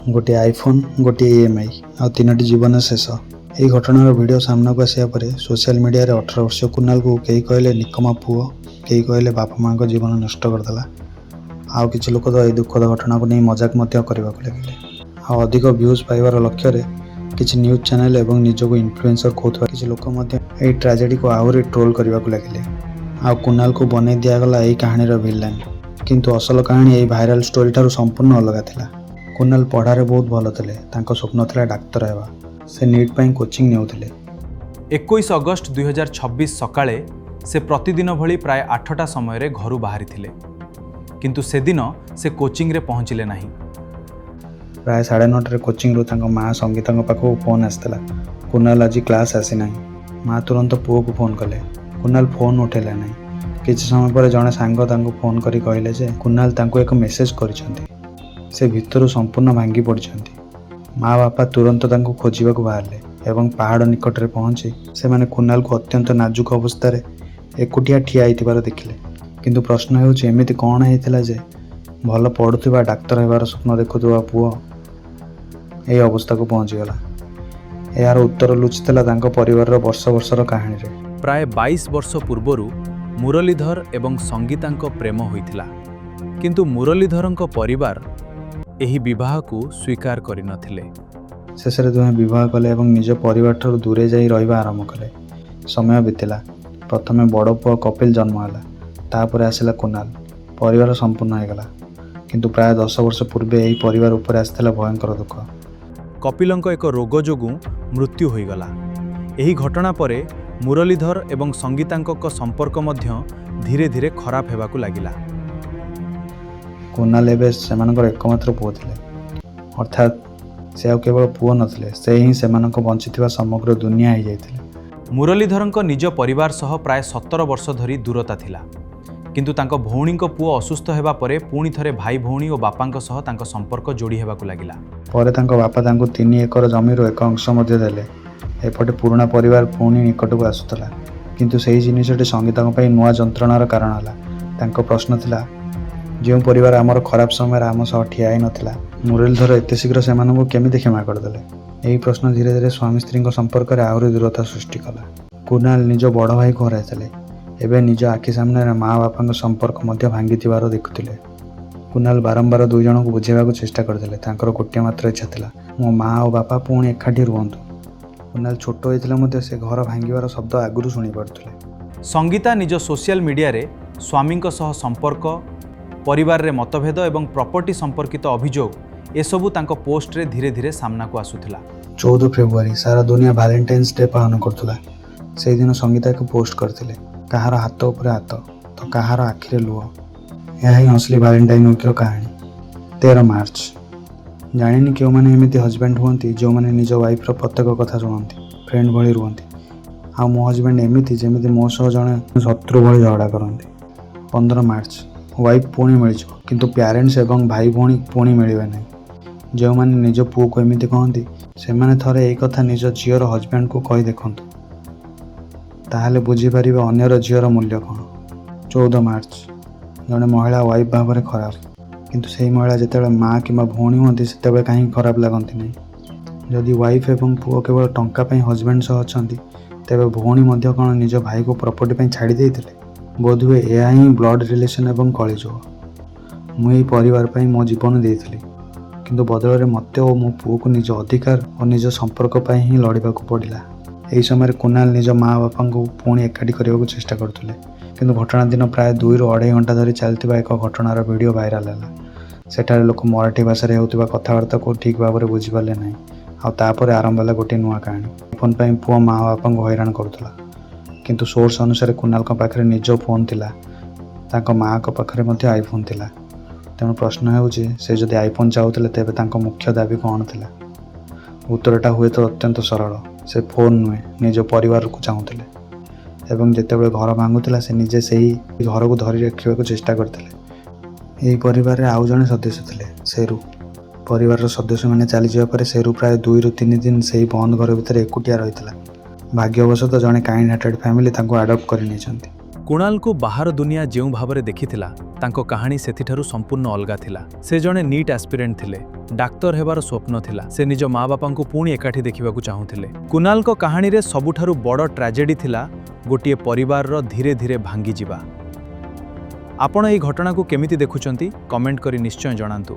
ଗୋଟିଏ ଆଇଫୋନ୍, ଗୋଟିଏ ଇଏମ୍ଆଇ ଆଉ ତିନୋଟି ଜୀବନ ଶେଷ। ଏହି ଘଟଣାର ଭିଡ଼ିଓ ସାମ୍ନାକୁ ଆସିବା ପରେ ସୋସିଆଲ ମିଡ଼ିଆରେ 18 ବର୍ଷୀୟ କୁନାଲକୁ କେହି କହିଲେ ନିକମା ପୁଅ, କେହି କହିଲେ ବାପା ମାଆଙ୍କ ଜୀବନ ନଷ୍ଟ କରିଦେଲା, ଆଉ କିଛି ଲୋକ ତ ଏହି ଦୁଃଖଦ ଘଟଣାକୁ ନେଇ ମଜାକ ମଧ୍ୟ କରିବାକୁ ଲାଗିଲେ। ଆଉ ଅଧିକ ଭ୍ୟୁଜ୍ ପାଇବାର ଲକ୍ଷ୍ୟରେ କିଛି ନ୍ୟୁଜ୍ ଚ୍ୟାନେଲ୍ ଏବଂ ନିଜକୁ ଇନଫ୍ଲୁଏନ୍ସର କହୁଥିବା କିଛି ଲୋକ ମଧ୍ୟ ଏହି ଟ୍ରାଜେଡ଼ିକୁ ଆହୁରି ଟ୍ରୋଲ୍ କରିବାକୁ ଲାଗିଲେ ଆଉ କୁନାଲକୁ ବନେଇ ଦିଆଗଲା ଏହି କାହାଣୀର ଭିଲେନ୍। କିନ୍ତୁ ଅସଲ କାହାଣୀ ଏହି ଭାଇରାଲ ଷ୍ଟୋରି ଠାରୁ ସମ୍ପୂର୍ଣ୍ଣ ଅଲଗା ଥିଲା। କୁନାଲ ପଢ଼ାରେ ବହୁତ ଭଲ ଥିଲେ। ତାଙ୍କ ସ୍ୱପ୍ନ ଥିଲା ଡାକ୍ତର ହେବା। ସେ ନିଟ୍ ପାଇଁ କୋଚିଂ ନେଉଥିଲେ। 21 ଅଗଷ୍ଟ 2026 ସକାଳେ ସେ ପ୍ରତିଦିନ ଭଳି ପ୍ରାୟ 8ଟା ସମୟରେ ଘରୁ ବାହାରିଥିଲେ। କିନ୍ତୁ ସେଦିନ ସେ କୋଚିଂରେ ପହଞ୍ଚିଲେ ନାହିଁ। ପ୍ରାୟ 9:30ରେ କୋଚିଂରୁ ତାଙ୍କ ମା ସଙ୍ଗୀତାଙ୍କ ପାଖକୁ ଫୋନ୍ ଆସିଥିଲା, କୁନାଲ ଆଜି କ୍ଲାସ୍ ଆସିନାହିଁ। ମା ତୁରନ୍ତ ପୁଅକୁ ଫୋନ୍ କଲେ। କୁନାଲ ଫୋନ୍ ଉଠାଇଲା ନାହିଁ। କିଛି ସମୟ ପରେ ଜଣେ ସାଙ୍ଗ ତାଙ୍କୁ ଫୋନ୍ କରି କହିଲେ ଯେ କୁନାଲ ତାଙ୍କୁ ଏକ ମେସେଜ୍ କରିଛନ୍ତି। ସେ ଭିତରୁ ସମ୍ପୂର୍ଣ୍ଣ ଭାଙ୍ଗି ପଡ଼ିଛନ୍ତି। ମା ବାପା ତୁରନ୍ତ ତାଙ୍କୁ ଖୋଜିବାକୁ ବାହାରିଲେ ଏବଂ ପାହାଡ଼ ନିକଟରେ ପହଞ୍ଚି ସେମାନେ କୁନାଲକୁ ଅତ୍ୟନ୍ତ ନାଜୁକ ଅବସ୍ଥାରେ ଏକୁଟିଆ ଠିଆ ହେଇଥିବାର ଦେଖିଲେ। କିନ୍ତୁ ପ୍ରଶ୍ନ ହେଉଛି, ଏମିତି କ'ଣ ହେଇଥିଲା ଯେ ଭଲ ପଢ଼ୁଥିବା, ଡାକ୍ତର ହେବାର ସ୍ୱପ୍ନ ଦେଖୁଥିବା ପୁଅ ଏହି ଅବସ୍ଥାକୁ ପହଞ୍ଚିଗଲା? ଏହାର ଉତ୍ତର ଲୁଚିଥିଲା ତାଙ୍କ ପରିବାରର ବର୍ଷ ବର୍ଷର କାହାଣୀରେ। ପ୍ରାୟ 22 ବର୍ଷ ପୂର୍ବରୁ ମୁରଲୀଧର ଏବଂ ସଙ୍ଗୀତାଙ୍କ ପ୍ରେମ ହୋଇଥିଲା। କିନ୍ତୁ ମୁରଲୀଧରଙ୍କ ପରିବାର ଏହି ବିବାହକୁ ସ୍ୱୀକାର କରିନଥିଲେ। ଶେଷରେ ଦୁହେଁ ବିବାହ କଲେ ଏବଂ ନିଜ ପରିବାରଠାରୁ ଦୂରେ ଯାଇ ରହିବା ଆରମ୍ଭ କଲେ। ସମୟ ବିତିଲା। ପ୍ରଥମେ ବଡ଼ ପୁଅ କପିଲ ଜନ୍ମ ହେଲା। ତାପରେ ଆସିଲା କୁନାଲ। ପରିବାର ସମ୍ପୂର୍ଣ୍ଣ ହୋଇଗଲା। କିନ୍ତୁ ପ୍ରାୟ 10 ବର୍ଷ ପୂର୍ବେ ଏହି ପରିବାର ଉପରେ ଆସିଥିଲା ଭୟଙ୍କର ଦୁଃଖ। କପିଲଙ୍କ ଏକ ରୋଗ ଯୋଗୁଁ ମୃତ୍ୟୁ ହୋଇଗଲା। ଏହି ଘଟଣା ପରେ ମୁରଲୀଧର ଏବଂ ସଙ୍ଗୀତାଙ୍କ ସମ୍ପର୍କ ମଧ୍ୟ ଧୀରେ ଧୀରେ ଖରାପ ହେବାକୁ ଲାଗିଲା। କୁନାଲ ଏବେ ସେମାନଙ୍କର ଏକମାତ୍ର ପୁଅ ଥିଲେ। ଅର୍ଥାତ୍ ସେ ଆଉ କେବଳ ପୁଅ ନଥିଲେ, ସେ ହିଁ ସେମାନଙ୍କ ବଞ୍ଚିଥିବା ସମଗ୍ର ଦୁନିଆ ହେଇଯାଇଥିଲେ। ମୁରଲୀଧରଙ୍କ ନିଜ ପରିବାର ସହ ପ୍ରାୟ 17 ବର୍ଷ ଧରି ଦୂରତା ଥିଲା। କିନ୍ତୁ ତାଙ୍କ ଭଉଣୀଙ୍କ ପୁଅ ଅସୁସ୍ଥ ହେବା ପରେ ପୁଣି ଥରେ ଭାଇ ଭଉଣୀ ଓ ବାପାଙ୍କ ସହ ତାଙ୍କ ସମ୍ପର୍କ ଯୋଡ଼ି ହେବାକୁ ଲାଗିଲା। ପରେ ତାଙ୍କ ବାପା ତାଙ୍କୁ 3 ଏକର ଜମିରୁ ଏକ ଅଂଶ ମଧ୍ୟ ଦେଲେ। ଏପଟେ ପୁରୁଣା ପରିବାର ପୁଣି ନିକଟକୁ ଆସୁଥିଲା। କିନ୍ତୁ ସେହି ଜିନିଷଟି ସଙ୍ଗୀତାଙ୍କ ପାଇଁ ନୂଆ ଯନ୍ତ୍ରଣାର କାରଣ ହେଲା। ତାଙ୍କ ପ୍ରଶ୍ନ ଥିଲା, ଯେଉଁ ପରିବାର ଆମର ଖରାପ ସମୟରେ ଆମ ସହ ଠିଆ ହେଇନଥିଲା, ମୁରଲୀଧର ଏତେ ଶୀଘ୍ର ସେମାନଙ୍କୁ କେମିତି କ୍ଷମା କରିଦେଲେ? ଏହି ପ୍ରଶ୍ନ ଧୀରେ ଧୀରେ ସ୍ୱାମୀ ସ୍ତ୍ରୀଙ୍କ ସମ୍ପର୍କରେ ଆହୁରି ଦୂରତା ସୃଷ୍ଟି କଲା। କୁନାଲ ନିଜ ବଡ଼ ଭାଇକୁ ହରାଇଥିଲେ। ଏବେ ନିଜ ଆଖି ସାମ୍ନାରେ ମା ବାପାଙ୍କ ସମ୍ପର୍କ ମଧ୍ୟ ଭାଙ୍ଗିଥିବାର ଦେଖୁଥିଲେ। କୁନାଲ ବାରମ୍ବାର ଦୁଇ ଜଣଙ୍କୁ ବୁଝାଇବାକୁ ଚେଷ୍ଟା କରିଥିଲେ। ତାଙ୍କର ଗୋଟିଏ ମାତ୍ର ଇଚ୍ଛା ଥିଲା, ମୋ ମା ଓ ବାପା ପୁଣି ଏକାଠି ରୁହନ୍ତୁ। କୁନାଲ ଛୋଟ ହୋଇଥିଲେ ମଧ୍ୟ ସେ ଘର ଭାଙ୍ଗିବାର ଶବ୍ଦ ଆଗରୁ ଶୁଣିପାରୁଥିଲେ। ସଙ୍ଗୀତା ନିଜ ସୋସିଆଲ ମିଡ଼ିଆରେ ସ୍ୱାମୀଙ୍କ ସହ ସମ୍ପର୍କ, ପରିବାରରେ ମତଭେଦ ଏବଂ ପ୍ରପର୍ଟି ସମ୍ପର୍କିତ ଅଭିଯୋଗ, ଏସବୁ ତାଙ୍କ ପୋଷ୍ଟରେ ଧୀରେ ଧୀରେ ସାମ୍ନାକୁ ଆସୁଥିଲା। 14 ଫେବୃଆରୀ ସାରା ଦୁନିଆ ଭାଲେଣ୍ଟାଇନ୍ସ ଡେ ପାଳନ କରୁଥିଲା। ସେଇଦିନ ସଙ୍ଗୀତା ଏକ ପୋଷ୍ଟ କରିଥିଲେ। କାହାର ହାତ ଉପରେ ହାତ ତ କାହାର ଆଖିରେ ଲୁହ। ଏହା ହିଁ ଅସଲି ଭାଲେଣ୍ଟାଇନ୍ ୱିକ୍ର କାହାଣୀ। 13 ମାର୍ଚ୍ଚ। ଜାଣିନି କେଉଁମାନେ ଏମିତି ହଜବେଣ୍ଡ ହୁଅନ୍ତି, ଯେଉଁମାନେ ନିଜ ୱାଇଫ୍ର ପ୍ରତ୍ୟେକ କଥା ଶୁଣନ୍ତି, ଫ୍ରେଣ୍ଡ ଭଳି ରୁହନ୍ତି। ଆଉ ମୋ ହଜବେଣ୍ଡ ଏମିତି ଯେମିତି ମୋ ସହ ଜଣେ ଶତ୍ରୁ ଭଳି ଝଗଡ଼ା କରନ୍ତି। 15 ମାର୍ଚ୍ଚ। ୱାଇଫ୍ ପୁଣି ମିଳିଯିବ, କିନ୍ତୁ ପ୍ୟାରେଣ୍ଟସ୍ ଏବଂ ଭାଇ ଭଉଣୀ ପୁଣି ମିଳିବେ ନାହିଁ। ଯେଉଁମାନେ ନିଜ ପୁଅକୁ ଏମିତି କହନ୍ତି, ସେମାନେ ଥରେ ଏଇ କଥା ନିଜ ଝିଅର ହଜବେଣ୍ଡକୁ କହି ଦେଖନ୍ତୁ। ତାହେଲେ ବୁଝିପାରିବେ ଅନ୍ୟର ଝିଅର ମୂଲ୍ୟ କ'ଣ। 14 ମାର୍ଚ୍ଚ। ଜଣେ ମହିଳା ୱାଇଫ୍ ଭାବରେ ଖରାପ, କିନ୍ତୁ ସେହି ମହିଳା ଯେତେବେଳେ ମା କିମ୍ବା ଭଉଣୀ ହୁଅନ୍ତି, ସେତେବେଳେ କାହିଁକି ଖରାପ ଲାଗନ୍ତି ନାହିଁ? ଯଦି ୱାଇଫ୍ ଏବଂ ପୁଅ କେବଳ ଟଙ୍କା ପାଇଁ ହଜବେଣ୍ଡ ସହ ଅଛନ୍ତି, ତେବେ ଭଉଣୀ ମଧ୍ୟ କ'ଣ ନିଜ ଭାଇକୁ ପ୍ରପର୍ଟି ପାଇଁ ଛାଡ଼ି ଦେଇଥିଲେ? ବୋଧହୁଏ ଏହା ହିଁ ବ୍ଲଡ଼ ରିଲେସନ୍ ଏବଂ କଳିଯୁଗ। ମୁଁ ଏହି ପରିବାର ପାଇଁ ମୋ ଜୀବନ ଦେଇଥିଲି, କିନ୍ତୁ ବଦଳରେ ମୋତେ ଓ ମୋ ପୁଅକୁ ନିଜ ଅଧିକାର ଓ ନିଜ ସମ୍ପର୍କ ପାଇଁ ହିଁ ଲଢ଼ିବାକୁ ପଡ଼ିଲା। ଏହି ସମୟରେ କୁନାଲ ନିଜ ମା ବାପାଙ୍କୁ ପୁଣି ଏକାଠି କରିବାକୁ ଚେଷ୍ଟା କରୁଥିଲେ। କିନ୍ତୁ ଘଟଣା ଦିନ ପ୍ରାୟ 2ରୁ ଅଢ଼େଇ ଘଣ୍ଟା ଧରି ଚାଲିଥିବା ଏକ ଘଟଣାର ଭିଡ଼ିଓ ଭାଇରାଲ ହେଲା। ସେଠାରେ ଲୋକ ମରାଠୀ ଭାଷାରେ ହେଉଥିବା କଥାବାର୍ତ୍ତାକୁ ଠିକ୍ ଭାବରେ ବୁଝିପାରିଲେ ନାହିଁ। ଆଉ ତାପରେ ଆରମ୍ଭ ହେଲା ଗୋଟିଏ ନୂଆ କାହାଣୀ। ଫୋନ୍ ପାଇଁ ପୁଅ ମା ବାପାଙ୍କୁ ହଇରାଣ କରୁଥିଲା। କିନ୍ତୁ ସୋର୍ସ ଅନୁସାରେ କୁନାଲଙ୍କ ପାଖରେ ନିଜ ଫୋନ୍ ଥିଲା। ତାଙ୍କ ମାଆଙ୍କ ପାଖରେ ମଧ୍ୟ ଆଇଫୋନ୍ ଥିଲା। ତେଣୁ ପ୍ରଶ୍ନ ହେଉଛି, ସେ ଯଦି ଆଇଫୋନ୍ ଚାହୁଁଥିଲେ, ତେବେ ତାଙ୍କ ମୁଖ୍ୟ ଦାବି କ'ଣ ଥିଲା? ଉତ୍ତରଟା ହୁଏତ ଅତ୍ୟନ୍ତ ସରଳ। ସେ ଫୋନ୍ ନୁହେଁ, ନିଜ ପରିବାରକୁ ଚାହୁଁଥିଲେ ଏବଂ ଯେତେବେଳେ ଘର ଭାଙ୍ଗୁଥିଲା, ସେ ନିଜେ ସେହି ଘରକୁ ଧରି ରଖିବାକୁ ଚେଷ୍ଟା କରିଥିଲେ। ଏହି ପରିବାରରେ ଆଉ ଜଣେ ସଦସ୍ୟ ଥିଲେ, ସେରୁ। ପରିବାରର ସଦସ୍ୟମାନେ ଚାଲିଯିବା ପରେ ସେରୁ ପ୍ରାୟ 2ରୁ 3 ଦିନ ସେହି ବନ୍ଦ ଘର ଭିତରେ ଏକୁଟିଆ ରହିଥିଲା। ଭାଗ୍ୟବଶତଃ ଜଣେ କାଇଣ୍ଡ ହାର୍ଟେଡ୍ ଫ୍ୟାମିଲି ତାଙ୍କୁ ଆଡପ୍ଟ କରିନେଇଛନ୍ତି। କୁଣାଲଙ୍କୁ ବାହାର ଦୁନିଆ ଯେଉଁ ଭାବରେ ଦେଖିଥିଲା, ତାଙ୍କ କାହାଣୀ ସେଥିଠାରୁ ସମ୍ପୂର୍ଣ୍ଣ ଅଲଗା ଥିଲା। ସେ ଜଣେ ନିଟ୍ ଆସ୍ପିରେଣ୍ଟ ଥିଲେ। ଡାକ୍ତର ହେବାର ସ୍ୱପ୍ନ ଥିଲା। ସେ ନିଜ ମା ବାପାଙ୍କୁ ପୁଣି ଏକାଠି ଦେଖିବାକୁ ଚାହୁଁଥିଲେ। କୁଣାଲଙ୍କ କାହାଣୀରେ ସବୁଠାରୁ ବଡ଼ ଟ୍ରାଜେଡି ଥିଲା ଗୋଟିଏ ପରିବାରର ଧୀରେ ଧୀରେ ଭାଙ୍ଗିଯିବା। ଆପଣ ଏହି ଘଟଣାକୁ କେମିତି ଦେଖୁଛନ୍ତି, କମେଣ୍ଟ କରି ନିଶ୍ଚୟ ଜଣାନ୍ତୁ।